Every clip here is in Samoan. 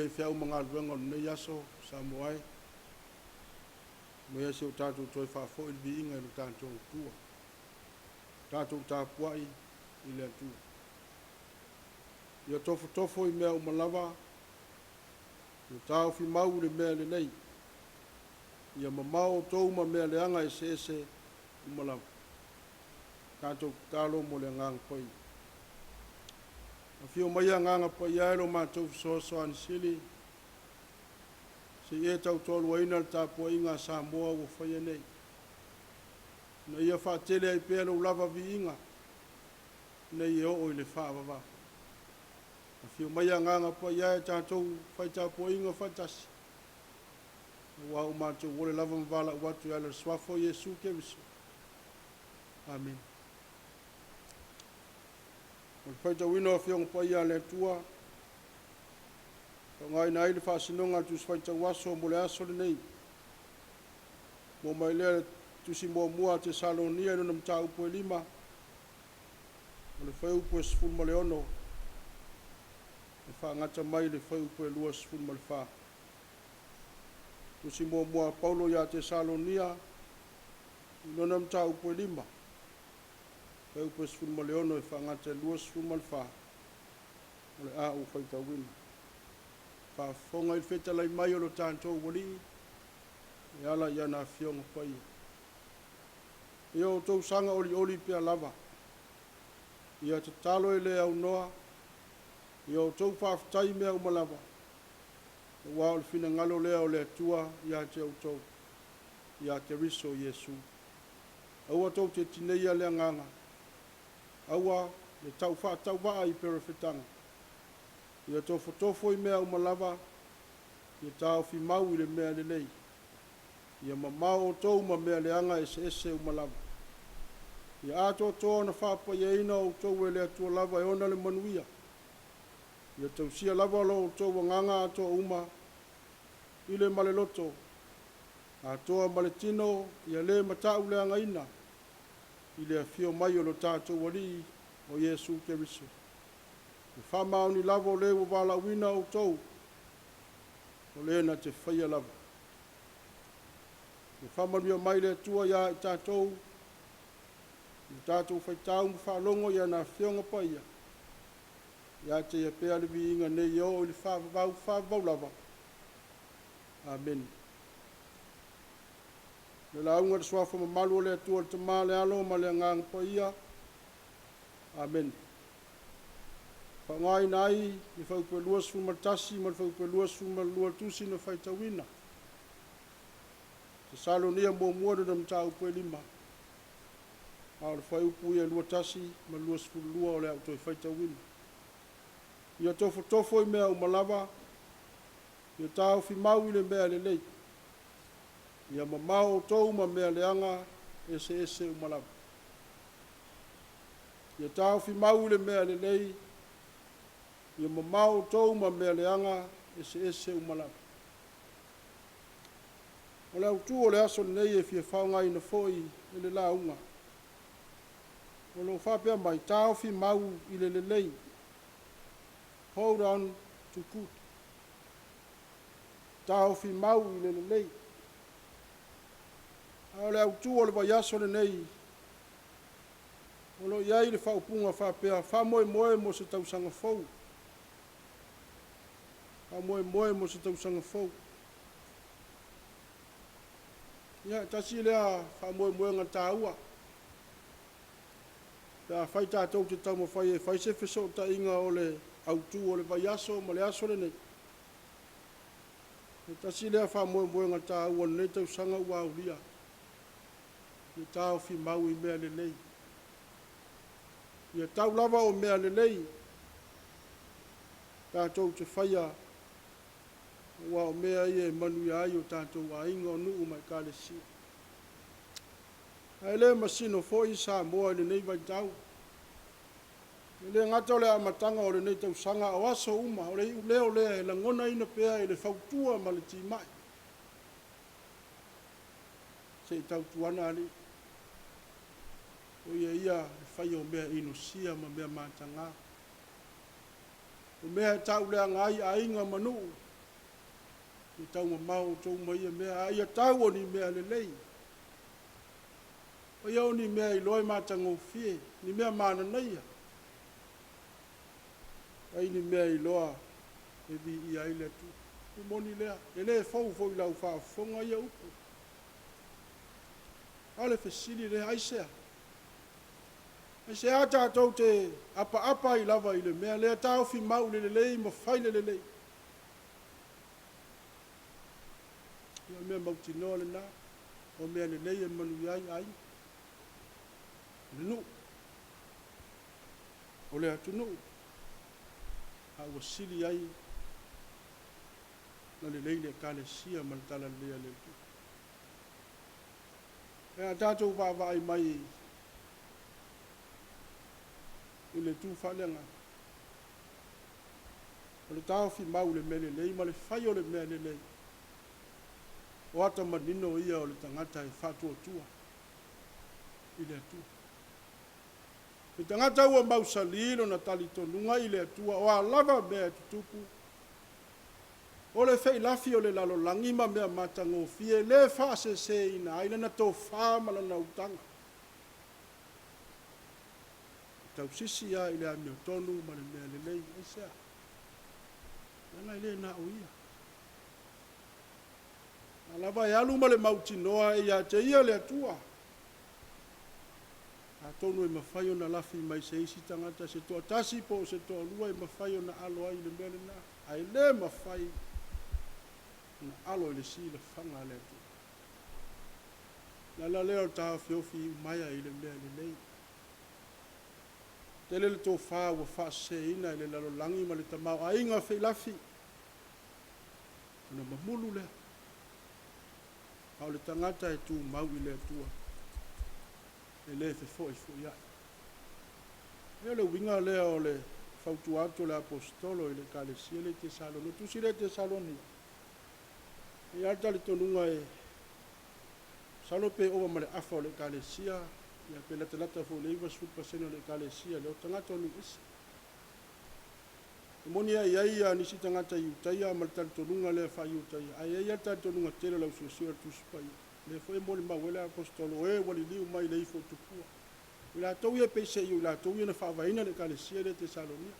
i feau ma galuega o lenei aso, Samoa e. Aumaia se i o tatou toe faafoi le viiga i lo tatou Atua. Tatou tapuai i le Atua. Ia tofotofo i mea uma lava, ia taofi mau i le mea lelei. Ia mamao outou ma mea leaga eseese uma lava. Tatou tatalo mo le Agaga Paia. Afio maia Agaga Paia e lo matou fesoasoani sili, se i e tautoaluaina le tapuaiga a Samoa ua faia nei, ina ia faatele ai pea lou lava viiga, ina ia oo i le faavavau. Afio maia Agaga Paia e tatou fai tapuaiga faatasi, aua ua matou ole lava ma valaau atu e ala i le Suafa o Iesu Keriso. Amene. O le faitauina o Afioga Paia a le Atua, faaaogaina ai le faasinoga a le Tusi Faitau Aso mo le aso lenei. Mo mai lea le Tusi Muamua a Tesalonia i lona mataupu e 5, o le fuaiupu e 16, e faagata mai le fuaiupu e 24. Tusi Muamua a Paulo ia Tesalonia i lona mataupu e 5, fuaiupu e 16 e faagata i le 24, o le a ou faitauina. Faafofoga i le fetalai mai o lo tatou Alii e ala i ana Afioga Paia. Ia outou saga olioli pea lava, ia tatalo e le aunoa, ia outou faafetai i mea uma lava, aua o le finagalo lea o le Atua ia te outou, ia Keriso Iesu. Aua tou te tineia le agaga, aua le tau faatauvaa i perofetaga. Ia tofotofo i mea uma lava, ia taofi mau i le mea lelei. Ia mamao outou ma mea leaga eseese uma lava. Ia atoatoa ona faapaiaina outou e le Atua lava e ona le manuia. Ia tausia lava lo outou agaga atoa uma i le ma le loto, atoa ma le tino, ia le matauleagaina i le afio mai o lo tatou Alii o Iesu Keriso. E faamaoni lava o le ua valaauina outou, o le na te faia lava. Ia faamanuia mai le Atua ia i tatou, i tatou faitau ma faalogo i ana Afioga Paia, ia te ia pea le viiga nei e oo i le faavavau faavavau lava. Amene. Le lauga i le suafa mamalu o le Atua le Tama, le Alo ma le Agaga Paia. Amene. Faaaogaina ai le fuaiupu e 21 ma le fuaiupu e 22 tusi na faitauina. Tesalonia muamua lona mataupu e 5, a o le fuaiupu ia 21 ma le 22 o le a ou toe faitauina. Ia tofotofo i mea uma lava, ia taofi mau i le mea lelei. Ia mamao outou ma mea leaga eseese uma lava. Ia taofi mau i le mea lelei, ia mamao outou ma mea leaga eseese uma lava. O le autu o le aso lenei e fia faaaogaina foi e le lauga, o lo o faapea mai, taofi mau i le lelei, hold on to good. Taofi mau i le lelei. A o le autu o le vaiaso lenei, o lo o i ai le faaupuga faapea, faamoemoe mo se tausaga fou. Faamoemoe mo se tausaga fou. Ia, e tasi lea faamoemoega taua. Pe afai tatou te taumafai e fai se fesootaiga o le autu o le vaiaso ma le aso lenei, e tasi lea faamoemoega taua o lenei tausaga ua aulia, ia taofi mau i mea lelei. Ia tau lava o mea lelei tatou te faia, aua o mea ia e manuia ai o tatou aiga, o nuu ma ekalesia. Ae le masino foi Samoa i lenei vaitau. E le gata o le amataga o lenei tausaga, a o aso uma, o le iuleo lea e lagonaina pea i le fautua ma le timai. Se i tautuana alii, o ia ia le faia o mea inosia ma mea mataga. O mea e tauleaga ai aiga ma nuu. Ia taumamao outou ma ia mea, a ia tau o ni mea lelei. O ia o ni mea iloa e matagofie, ni mea mananaia. Ai ni mea iloa e viia ai le Atua. E moni lea, e le fou foi i lau faafofoga ia upu. A o le fesili lea, aisea? Aisea tatou te apaapa ai lava i le mea lea, taofi mau i le lelei ma fai le lelei? Ia, o le mea mautinoa lena, o mea lelei e manuia ai aiga, o le nuu, o le atunuu, a ua sili ai ona lelei le Ekalesia ma le talalelei a le Atua. Pe a tatou vaavaai mai i le itu faaleagaga, o le taofi mau i le mea lelei ma le fai o le mea lelei, o ata manino ia o le tagata e faatuatua i le Atua. Le tagata ua mausali lona talitonuga i le Atua, o a lava mea e tutupu, o le feilafi o le lalolagi ma mea matagofie e le faaseseina ai lana tofa ma lana utaga. E tausisi lava i le amiotonu ma le mea lelei. Aisea? Leaga e le na o ia. A lava e alu ma le mautinoa e ia te ia le Atua, atonu e mafai ona lafi mai se isi tagata, se toatasi po o se toalua e mafai ona alo ai i le mea lena, ae le mafai ona alo i le silafaga a le Atua. O le ala lea o le taofiofi iumaea i le mea lelei. Tele le tofa ua faaseseina e le lalolagi ma le tamaoaiga feilafi, ona mamulu lea. A o le tagata e tumau i le Atua, e le fefoifoiai. E o le uiga lea o le fautua atu o le Aposetolo i le Ekalesia lea i Tesalonia. O le tusi lea i Tesalonia, e i ai le talitonuga e masalo pe ova ma le afa o le Ekalesia, ia pe latalata foi i le 90% o le Ekalesia lea o tagata o nuu ese. E moni lava e i ai ia nisi tagata Iutaia ma le talitonuga lea faa-Iutaia, ae i ai lava le talitonuga tele o le ausuesue o le Tusi Paia. O lea foi e molimau ai le Aposetolo, o e ua liliu mai i le ifo i tupua. O i latou ia peiseai o i latou ia na faavaeina le Ekalesia lea i Tesalonia.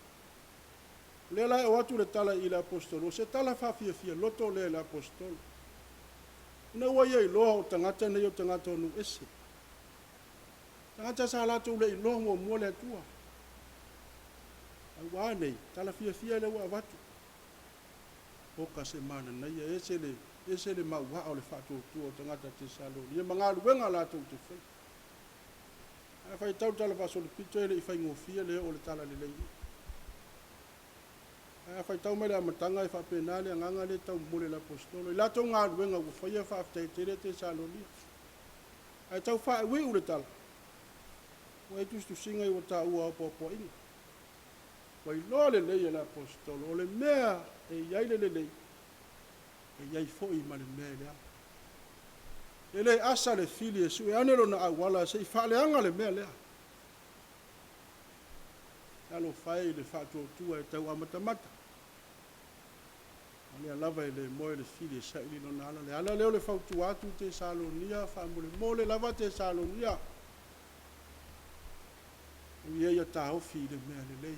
O lea la e oo atu le tala i le Aposetolo, o se tala faafiafia loto lea i le Aposetolo. Ina ua ia iloa o tagata nei o tagata o nuu ese. Tagata sa latou le iloa muamua le Atua. Ae ua a nei, tala fiafia lea ua avatu. Oka se mananaia, ese le, ese le mauaa o le faatuatua o tagata Tesalonia ma galuega latou te faia. A faitau le Tala Faasolopito e le i faigofie le oo o le Talalelei i i. Ae a faitau mai le amataga e faapena le agaga lea e tau momoli e le Aposetolo. I latou galuega ua faia faafetai tele Tesalonia. Ae tau faaiuiu le tala, ua i ai tusitusiga ua taua o apoapoaiga. Ua iloa lelei e le Aposetolo o le mea e i ai le lelei, e i ai foi ma le mea e leaga. E le asa le fili e sue ane lona auala se i faaleaga le mea lea. Talofa e i le faatuatua e tau amatamata. A o lea lava e le moe le fili e saili lona ala. Le ala lea o le fautua atu i Tesalonia, faamolemole lava Tesalonia, ui ia taofi i le mea lelei.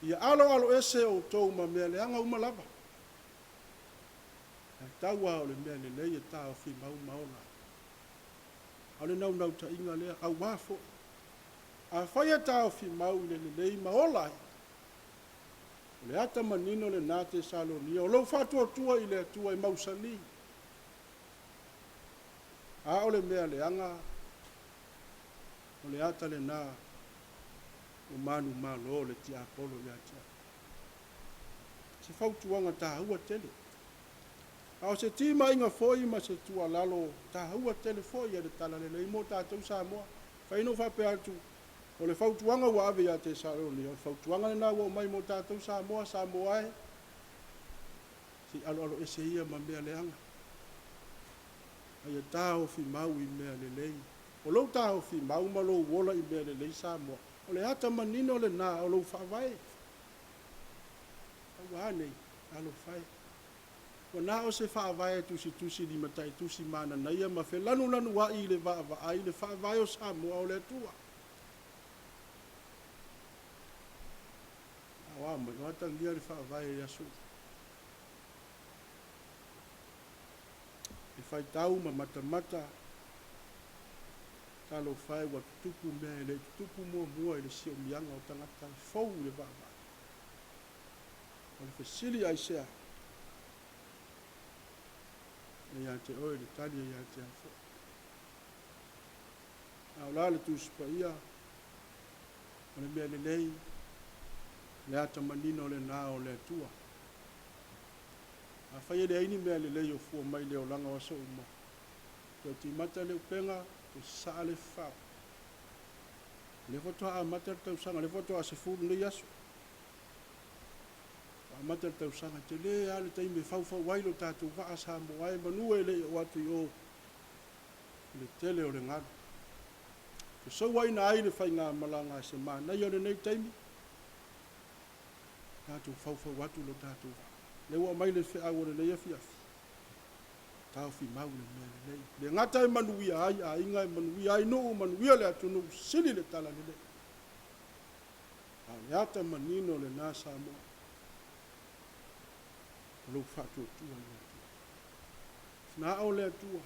Ia aloaloese outou ma mea leaga uma lava. Ae tau lava o le mea lelei e taofi mau ma ola ai. A o le naunautaiga lea, auā foi, afai e taofi mau i le lelei ma ola ai, o le ata manino lena Tesalonia, o lou faatuatua i le Atua e mausali. A o le mea leaga, o le ata lena ua manumalo le tiapolo ia te oe. Se fautuaga taua tele. A o se timaiga foi ma se tuualalo taua tele foi a le Talalelei mo tatou Samoa. E mafai ona ou faapea atu, o le fautuaga ua ave ia Tesalonia, o le fautuaga lena ua aumai mo tatou Samoa, Samoa e, se i aloaloese ia ma mea leaga, a ia taofi mau i mea lelei. O lou taofi mau ma lou ola i mea lelei Samoa, o le ata manino lena o lou faavae. Aua nei, talofa e. Ua na o se faavae tusitusi limataitusi mananaia ma felanulanuai i le vaavaai i le faavae o Samoa o le Atua. A o a mai, o atagia le faavae i aso ia. E faitau ma matamata, talofa e ua tutupu mea e le i tutupu muamua i le siomiaga o tagata e fou i le vaavaai. O le fesili aisea? E ia te oe le tali e ia te au foi. A o la le Tusi Paia, o le mea lelei, le ata manino lena o le Atua. Afai e leai ni mea lelei o fua mai i le olaga o aso uma, toe timata le upega, toe sasaa le fafao. O lea faatoa amata le tausaga, o lea faatoa 10 nei aso. Ua amata le tausaga, e tele lava le taimi e faufau ai lo tatou vaa Samoa e, manu e le i oo atu i o i le tele o le galu. Fesouaina ai le faigamalaga a se manaia o lenei taimi, tatou faufau atu lo tatou vaa. Lea ua aumai le feau o lenei afiafi, taofi mau le mea lelei. Le gata e manuia ai aiga, e manuia ai nuu, manuia le atunuu, sili le tala lelei. A o le ata manino lena Samoa, o lou faatuatua i le Atua. Na o le Atua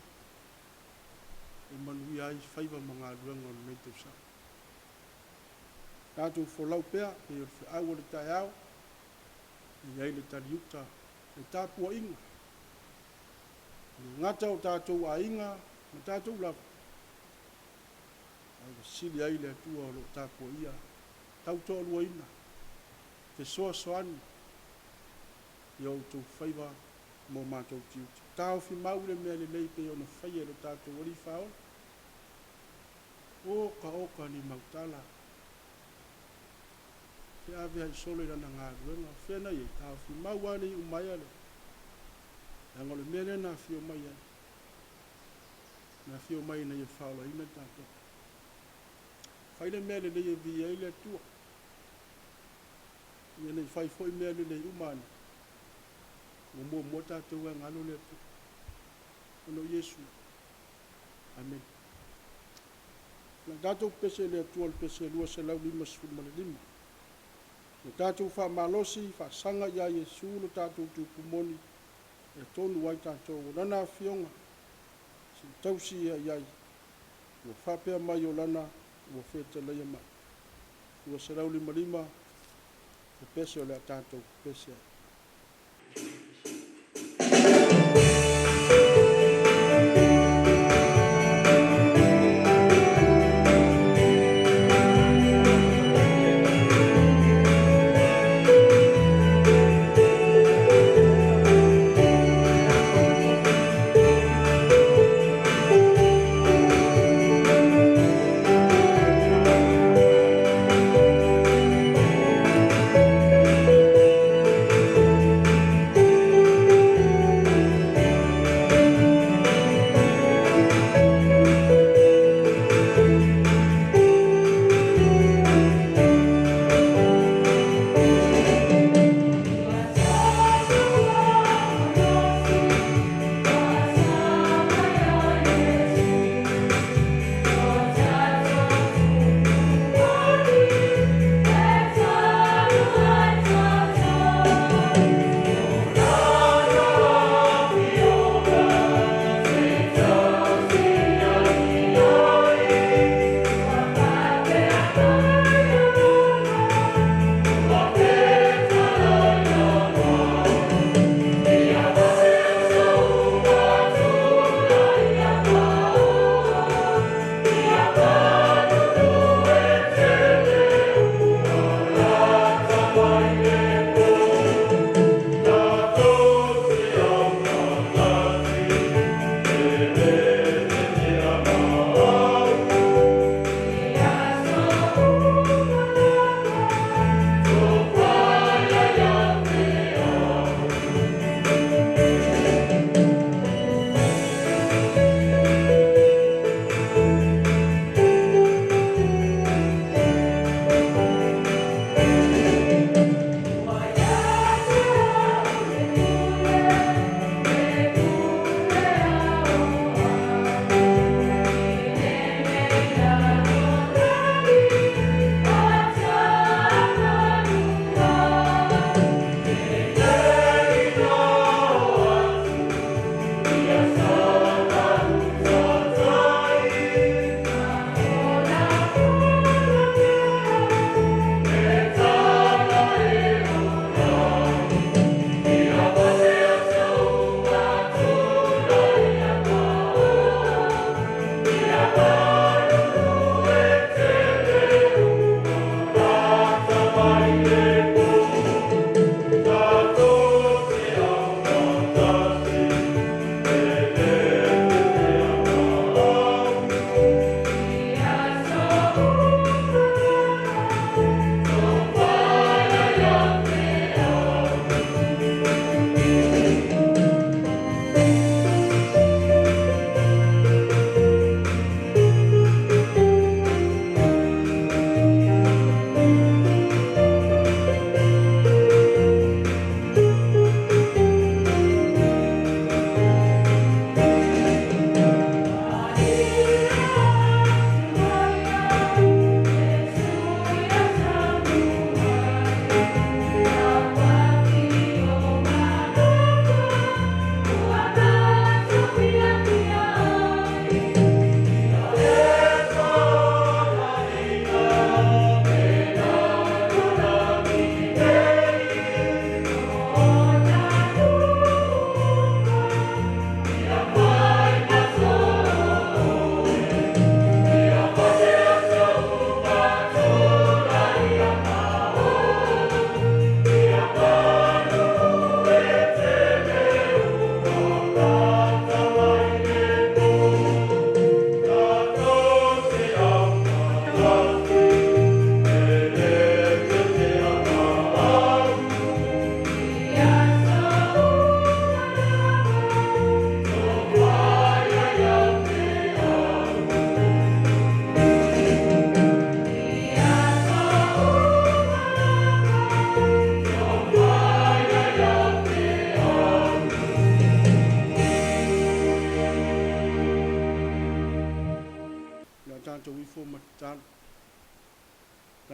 e manuia ai faiva ma galuega o lenei tausaga. Tatou folau pea, pei o le feau o le taeao, e i ai le taliuta, le tapuaiga, le gata o tatou aiga ma tatou lava, a ua sili ai le Atua o lo o tapuaia, tautoaluaina, fesoasoani i o outou faiva ma o matou tiute. Taofi mau le mea lelei pei ona faia e lo tatou Alii Faaola. Oka oka ni mautala, feaveai solo i lana galuega, o fea na i ai, taofi mau lava le iu maea lea. Leaga o le mea lea na afio mai ai. Na afio mai ina ia faaolaina tatou. Fai le mea lelei e viia ai le Atua. Ia ne i fai foi mea lelei uma ane, ua muamua tatou ae galo le Atua. Ona o Iesu. Amene. O le a tatou pepese i le Atua i le pese 255. Lo tatou faamalosi, faasaga ia Iesu lo tatou tupu moni, e tonu ai tatou. O lana afioga, se i tausi ia i ai, ua faapea mai o lana ua fetalaia mai. 255, pepese o le a tatou pepese ai.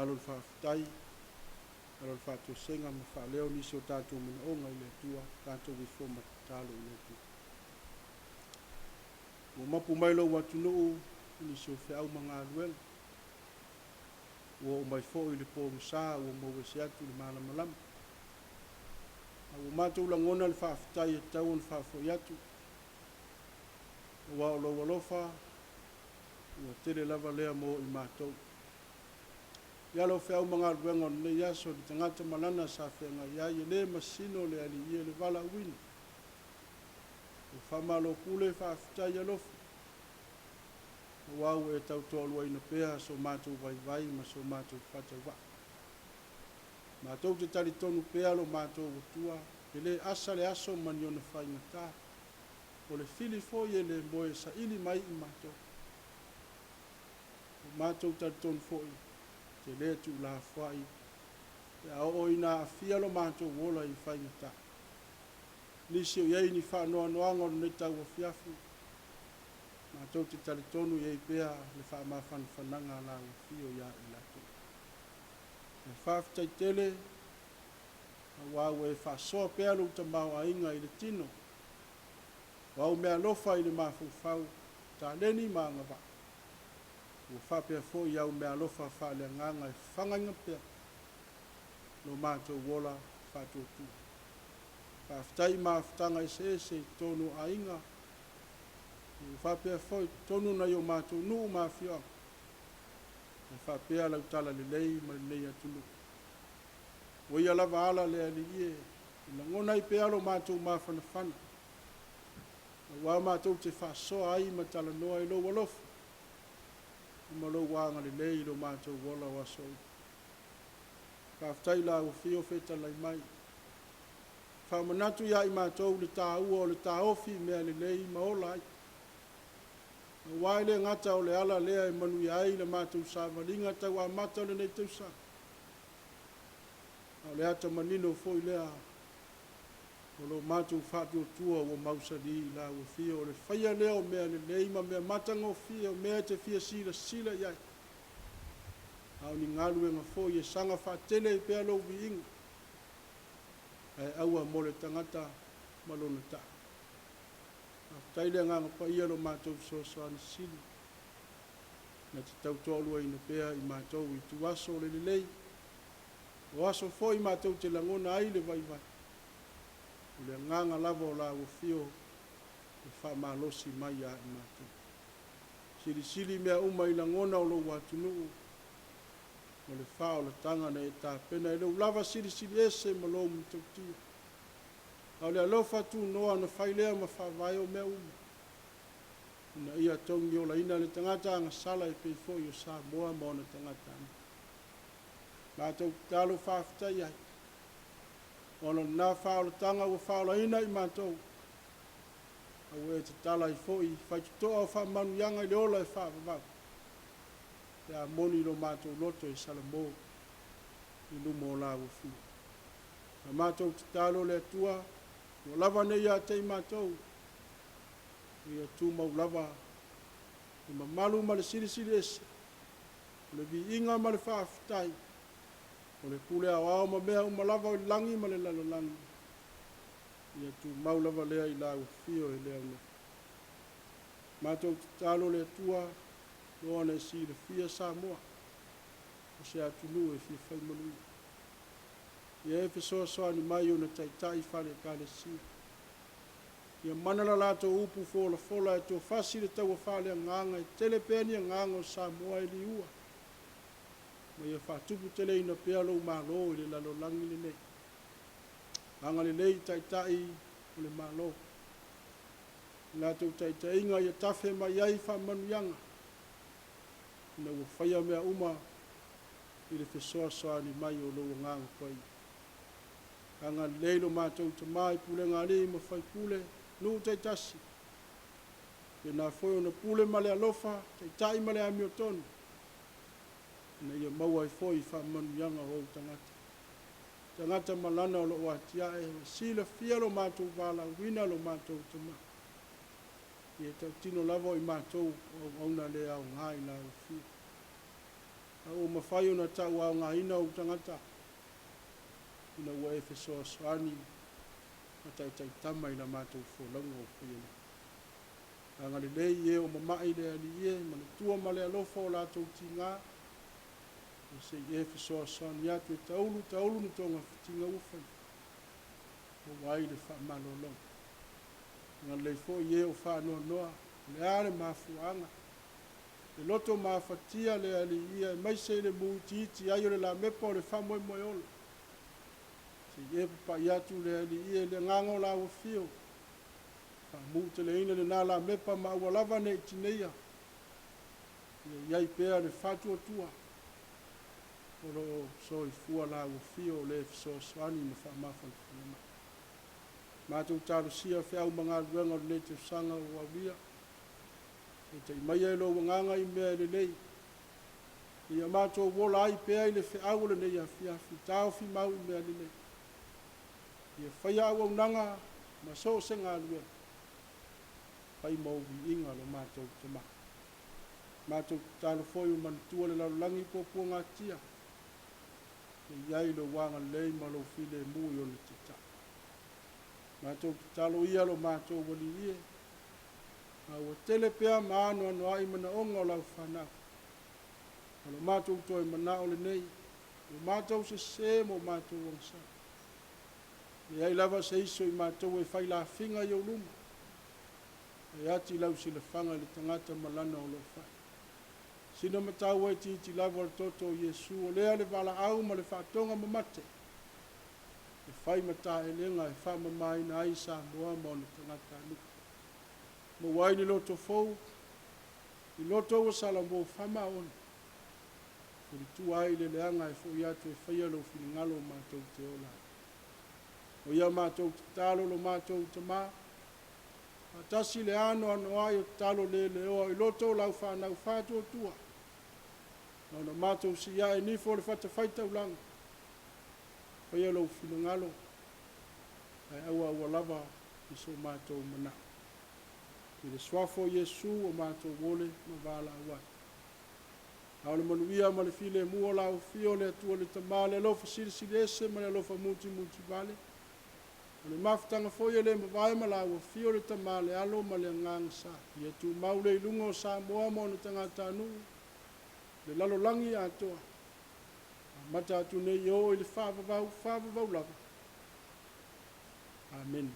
Lalo i le faafetai, lalo i le faatoesega ma faaleo nisi o tatou manaoga i le Atua, tatou ifo ma tatalo i le Atua. Ua mapu mai lou atunuu i nisi o feau ma galuega. Ua oo mai foi le pogisa ua mou ese atu le malamalama. A ua matou lagona le faafetai e tatau ona faafoi atu, aua o lou alofa ua tele lava lea mo i matou. I ala o feau ma galuega o lenei aso, le tagata ma lana sa feagai ai, e le masino le Alii e le valaauina. Ua faamalo pule faafetai alofa, aua ua e tautoaluaina pea so matou vaivai ma so matou faatauvaa. Matou te talitonu pea lo matou Atua, e le asa le aso ma ni ona faigata, o le fili foi e le moe e saili mai i matou. Ua matou talitonu foi, e te le tuulafoai pe a oo ina aafia lo matou ola i faigata. Nisi o i ai ni faanoanoaga o lenei tauafiafi, matou te talitonu i ai pea le faamafanafanaga a lau afio ia i latou. E faafetai tele, aua ua e faasoa pea lou tamaoaiga i le tino, o au meaalofa i le mafaufau, taleni ma agavaa. Ua faapea foi au meaalofa faaleagaga e fagaina pea lo matou ola faatuatua. Faafetai i mafutaga eseese i totonu o aiga, ua faapea foi i totonu o nai o matou nuu ma afioaga, e faapea lau talalelei ma lenei atunuu. Ua ia lava ala le Alii e, e lagona ai pea lo matou mafanafana, aua matou te faasoa ai ma talanoa i lou alofa ma lou agalelei i lo matou ola o aso uma. Faafetai i lau afio fetalai mai. Faamanatu ia i matou le taua o le taofi i mea lelei ma ola ai. Aua e le gata o le ala lea e manuia ai le matou savaliga tau amata o lenei tausaga, a o le ata manino foi lea o lo matou faatuatua ua mausali i lau afio, o le faia lea o mea lelei ma mea matagofie, o mea e te fia silasila i ai, a o ni galuega foi e saga faatele ai pea lou viiga, ae aua mo le tagata ma lona taa. Faafetai le Agaga Paia lo matou fesoasoani sili, na te tautoaluaina pea i matou i ituaso o le lelei, o aso foi matou te lagona ai le vaivai, o le agaga lava o lau afio e faamalosi mai ia i matou. Silisili mea uma i lagona o lou atunuu, o le faaolataga na e tapena i lou lava silisili ese ma lou matautia. A o le alofa tunoa na fai lea ma faavae o mea uma, ina ia togiolaina le tagata agasala e pei foi o Samoa ma ona tagatanuu. Matou tatalo faafetai ai, ona o lena faaolataga ua faaolaina i matou, a ua e tatala ai foi faitotoa o faamanuiaga i le ola e faavavau, pe a moni lo matou loto e salamo i luma o lau afio. Na matou tatalo le Atua, ua lava nei ia te i matou, ia tumau lava le mamalu ma le silisili ese, o le viiga ma le faafetai, o le pule aoao ma mea uma lava o le lagi ma le lalolagi, ia tumau lava lea i lau afio e le aunoa. Matou tatalo le Atua, loa na e silafia Samoa, o se atunuu e fia fai manuia. Ia e fesoasoani mai ona taitai faale Ekalesia. Ia mana la latou upu folafola e tofasi le taua faaleagaga e tele pea ni agaga o Samoa e liua, ma ia faatuputeleina pea lou malo i le lalolagi lenei. Agalelei i taitai o le Malo. I latou taitaiga ia tafe mai ai faamanuiaga, ina ua faia mea uma i le fesoasoani mai o lou Agaga Paia. Agalelei lo matou Tama i pulega a alii ma faipule, nuu taitasi, pena foi ona pule ma le alofa, taitai ma le amiotonu, ina ia maua ai foi faamanuiaga o ou tagata. Tagata ma lana o loo atiae, e silafia lo matou valaauina lo matou Tama. Ia tautino lava o i matou o auauna le aoga i lau afio. A ua mafai ona tauaogaina ou tagata ina ua e fesoasoani ma taitaitama i la matou folauga ua faia nei. Agalelei i e o mama'i le Alii e, manatua ma le alofa o latou tigā, ia se i e fesoasoani atu e taulu taulu ni togafitiga ua faia, maua ai le faamalologa. Agalelei foi i e o faanoanoa, o le a le mafuaaga, le loto mafatia le Alii ia, aemaise i le mū itiiti ai o le lamepa o le faamoemoe ola. Se i e papa'i atu le Alii e i le agaga o lau afio, faamuteleina lena lamepa ma aua lava ne i tineia, ia i ai pea le faatuatua o lo o soifua lau afio o le fesoasoani ma faamafanafana mai. Matou talosia feau ma galuega o lenei tausaga ua aulia, taita'i maia e lou agaga i mea e lelei, ia matou ola ai pea i le feau o lenei afiafi, taofi mau i mea lelei. Ia faia auaunaga ma so o se galuega, fai ma ou viiga lo matou Tama. Matou tatalo foi ma manatua le lalolagi i puapuagatia, ia i ai lou agalelei ma lou filemu i ona taitai. Matou tatalo ia lo matou Alii e, a ua tele pea ma anoanoai manaoga o lau fanau. O lo matou toe manao lenei, ua matou sesē ma o matou agasala. E leai lava se isi o i matou e fai lafiga i ou luma, e ati lau silafaga i le tagata ma lana o lo o fai. Sina mataua itiiti lava o le toto o Iesu, o lea le valaau ma le faatoga mamate, e fai ma taelega e faamamaina ai Samoa ma ona tagatanuu. Maua ai ni loto fou, ni loto ua salamo faamaoni, fulitua ai le leaga e fo'i atu e faia lou finagalo matou te ola ai. O ia matou tatalo lo matou Tamā, faatasi le anoanoai o tatalo leleoa i loto o lau fanau faatuatua, na ona matou siia'e nifo o le fatafaitaulaga, faia lou finagalo, ae aua aua lava i so matou manao. I le suafa o Iesu o matou ole ma valaau ai. A o le manuia ma le filemu o lau afio o le Atua le Tama, le alofa silisili ese ma le alofa mutimutivale, o le mafutaga foi e le mavae ma lau afio le Tama, le Alo ma le Agaga Sa, ia tumau le iluga o Samoa ma ona tagatanuu, le lalolagi atoa, amata atu nei e oo i le faavavau, faavavau lava. Amene.